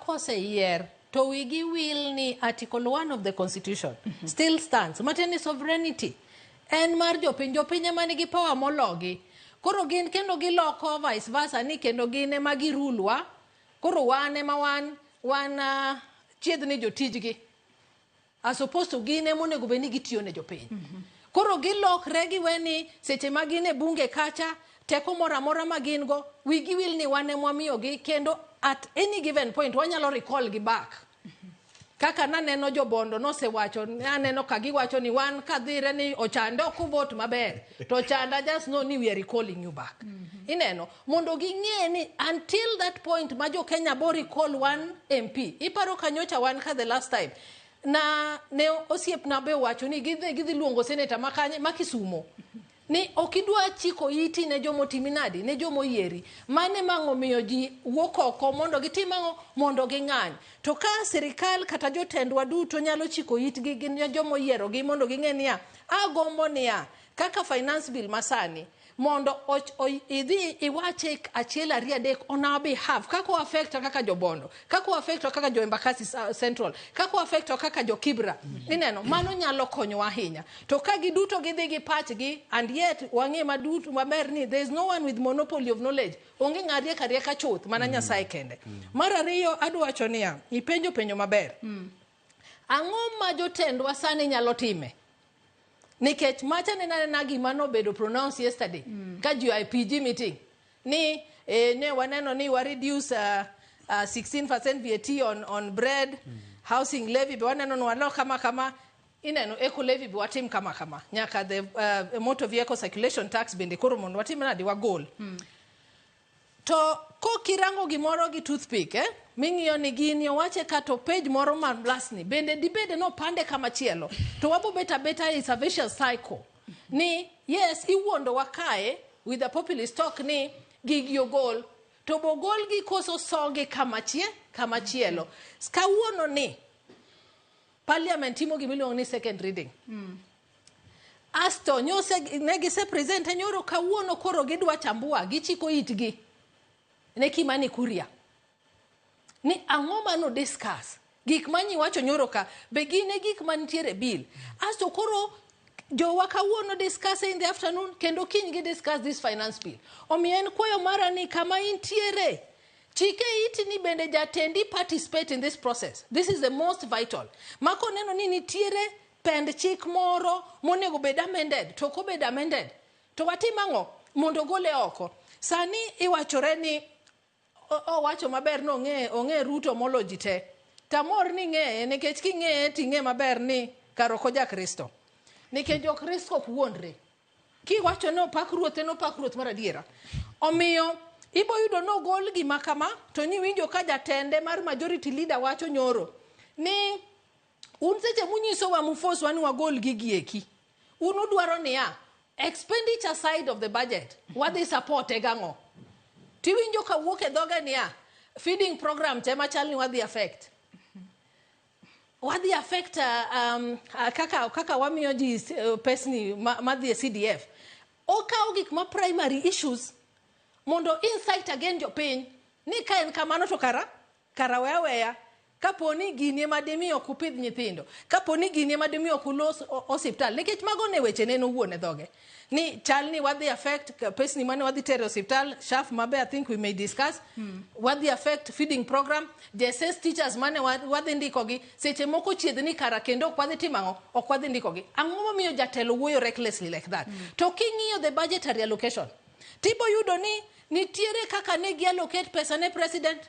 Koseyier to wigi wil ni Article 1 of the Constitution still stands, matiende ni sovereignty en mar jopiny. Jopiny ema nigi power mologi. Koro gin kendo giloko vice versa, ni kendo gin ema girulwa. Koro wan ema wan chiedhni jotijgi, as opposed to gin ema onego bed ni gitiyo ne jopiny. Koro gilokre, giwe ni seche ma gin e bunge kacha, teko moro amora ma gin go, wigi wil ni wan ema wamiyogi, kendo at any given point wanyalo recall gi back. Kaka naneno jobondo nosewacho, aneno ka giwacho ni wan kadhire ni Ochanda ok vote maber, to Ochanda, just know ni we are recalling you back. Ineno, mondo ging'e ni until that point ma jo Kenya bo recall one MP. Iparo kanyocha wan ka the last time na ne osiepna be owacho ni gidhi luongo seneta makanye ma Kisumo, ni ok idwa chiko iti ne jomotimi nadi, ne jomoyieri. Mane mang'o miyo ji wuok oko mondo gitim ang'o? Mondo ging'any. To ka sirikal kata jotendwa duto nyalo chiko itgi gi ne jomoyierogi mondo ging'e niya, agombo niya, kaka Finance Bill masani mondo idhi iwache achiel, ariyo, adek on our behalf, kaka o affect kaka jobondo, kaka o affect kaka jo Embakasi Central, kaka o affect kaka jo Kibra. Ineno, mano nyalo konyowa ahinya. To ka giduto gidhi gi pachgi, and yet wang'e maduto maber ni there is no one with monopoly of knowledge. Onge ng'a riek arieka chuth, mana Nyasaye kende. Mar ariyo, adwa wacho niya, ipenjo penjo maber. Ang'o ma jotendwa sani nyalo time? Nikech macha ne nanena gima nobedo pronounced yesterday ka ji oa e PG meeting ni ne waneno ni wa reduce 16% VAT on bread, housing levy be waneno ni walok kama kama, ineno, eco levy be watim kama kama, nyaka the motor vehicle circulation tax bende koro mondo watim nadi, wagol. To kokirango gimoro gi toothpick, ming'iyo ni gini owache ka, to page moro malasni bende dibede nopande kamachielo, to wabobet abeta is a vicious cycle ni yes, iwuondowa kae with a populist talk ni gigi ogol, to bogolgi koso sogi kamachielo. Kawuono ni Parliament timo gimiluongo ni second reading. Asto nyose ne gise present nyoro, kawuono koro gidwa chambua, gichiko itgi ne Kimani Kuria ni ang'o mano discuss, gik manyi wacho nyoro ka be gin e gik mantiere bill. Asto koro jowa kawuono discuss in the afternoon, kendo kiny gi discuss this Finance Bill. Omiyo en kwayo mara ni kama intiere, chike iti ni bende jatendi participate in this process. This is the most vital. Mako neno ni nitiere pend chik moro monego bed amended, to ok obed amended, to watim ang'o mondo gole oko? Sani iwachore ni owacho maber ni ong'e Ruto molo ji te. Tamor ni ng'eye, nikech king'eye ting'e maber ni kar ok oja Kristo, nikech jokristo ok wuondre. Kiwacho ni opak Ruoth, en opak Ruoth mar adiera. Omiyo ibo yudo nogol gima kama, to niwinjo ka jatende mar majority leader wacho nyoro ni un seche munyisowa mufoswa ni wagol gigi eki, un udwaro niya, expenditure side of the budget wadhi support e gang'o? Tiwinjo ka wuok e dhoge niya, feeding program te machal ni wadhi affect kaka wamiyo ji pesni madhi e CDF. Okawo gik ma primary issues mondo incite again jopiny ni ka en kamano to kara weya weya. Kapo ni gini ema dimi ok upidh nyithindo, kapo ni gini ema dimi ok ulos osiptal, nikech mago ne weche ne en owuon e dhoge ni chal ni wadhi affect pesni mane wadhi tero e osiptal, SHAF mabe I think we may discuss, wadhi affect feeding program, JSS teachers mane wadhi ndikogi. Seche moko chiedh ni kara kendo ok wadhi timo ang'o, ok wadhi ndikogi. Ang'o momiyo jatelo wuoyo recklessly like that? To king'iyo the budgetary allocation, tibo yudo ni nitiere kaka ne gi allocate pesa ne president,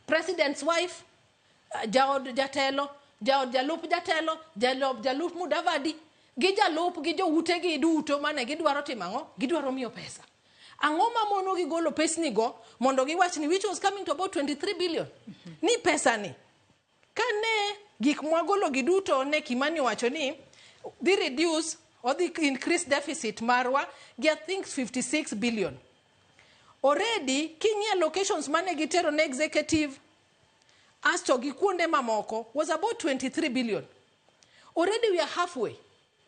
president's wife, jaod jatelo, jaod jalup jatelo, jalup jalup Mudavadi gi jalup gi joutegi duto mane gidwaro timo ang'o? Gidwaro miyo pesa. Ang'o ma mono gi golo pesni go mondo giwach ni, which was coming to about 23 billion, ni pesa ni kane gik mwagolo gi duto ne Kimani owacho ni dhi reduce, odhi increase deficit marwa gi I think 56 billion already. King'iyo allocations mane gitero ne executive asto gi kuonde mamoko was about 23 billion. Already we are halfway.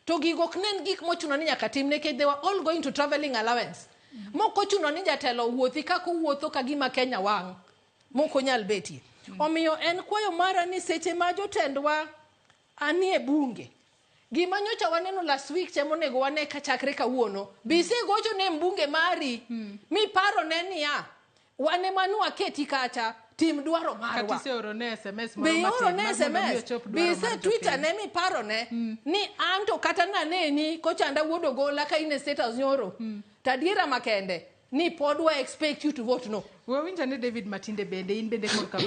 To gigo ok ne en gik mochuno ni nyaka tim, nikech they were all going to travelling allowance. Mok ochuno ni jatelo wuothi kaka owuotho ka gima Kenya wang' mok onyal betie. Omiyo en kwayo mara ni seche ma jotendwa anie bunge, gima nyocha waneno last week cha monego wane kachakre kawuono. Be isegocho ne mbunge mari miparo ne niya, wan ema nwaketi kacha, tim dwaro marwa. Kata iseoro ne SMS moro Be ioro matin ne mar mondo mi SMS, ochop be dwaro ise mar Twitter jopiny. ne miparo ne ni anto kata naneni kochanda wuod Ogola ka in e State House nyoro. To adiera makende ni pod wa expect you to vote no. Wawinjo ne David Matinde bende in bende korka.